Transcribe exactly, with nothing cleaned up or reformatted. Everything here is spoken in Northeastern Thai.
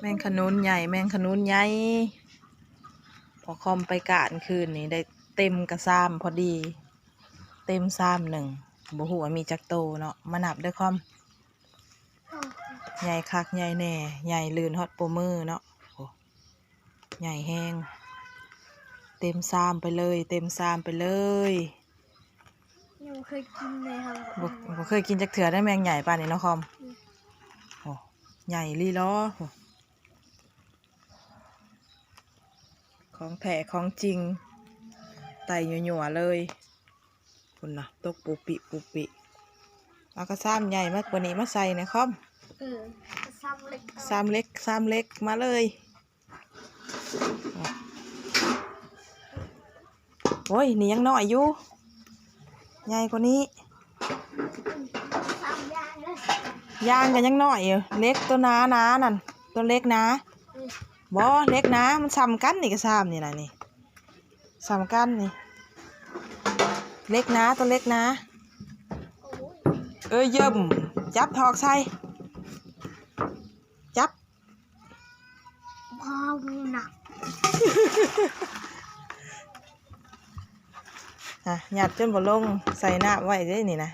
แมงขนุนใหญ่ แมงขนุนใหญ่ พอคอมไปกะคืนนี้ได้เต็มกระซามพอดี เต็มซามหนึ่ง บ่ฮู้ว่ามีจักโตเนาะ มานับเด้อคอม ใหญ่คักใหญ่แน่ ใหญ่ลื่นฮอดปรบมือเนาะ โอ้ ใหญ่แฮง เต็มซามไปเลย เต็มซามไปเลย ยังบ่เคยกินเลยครับ บ่บ่เคยกินจักเทื่อได้แมงใหญ่ปานนี้เนาะคอม โอ้ ใหญ่ลีลอ โอ้ ของแท้ของจริง ไต่หยัวๆเลย พุ่นน่ะ ตกปูปิปูปิ เอากระซามใหญ่มากกว่านี้มาใส่ในคอม เออซ้ำเล็ก ซามเล็ก ซามเล็ก มาเลย โอ้ย นี่ยังน้อยอยู่ ใหญ่กว่านี้ ซ้ำยากเลย ยางก็ยังน้อยอยู่ เล็กตัวหนาหนานั่น ตัวเล็กหนา บ่ เล็กหนา มันซ้ำกันนี่กระซามนี่นะนี่ ซ้ำกันนี่ เล็กหนา ตัวเล็กหนา เอ้ย เยิ่ม จับถอกใส่ จับ พอมีหนัก อ่ะ หยัดจนบ่ลง ใส่น้ำไว้เด้นี่นะ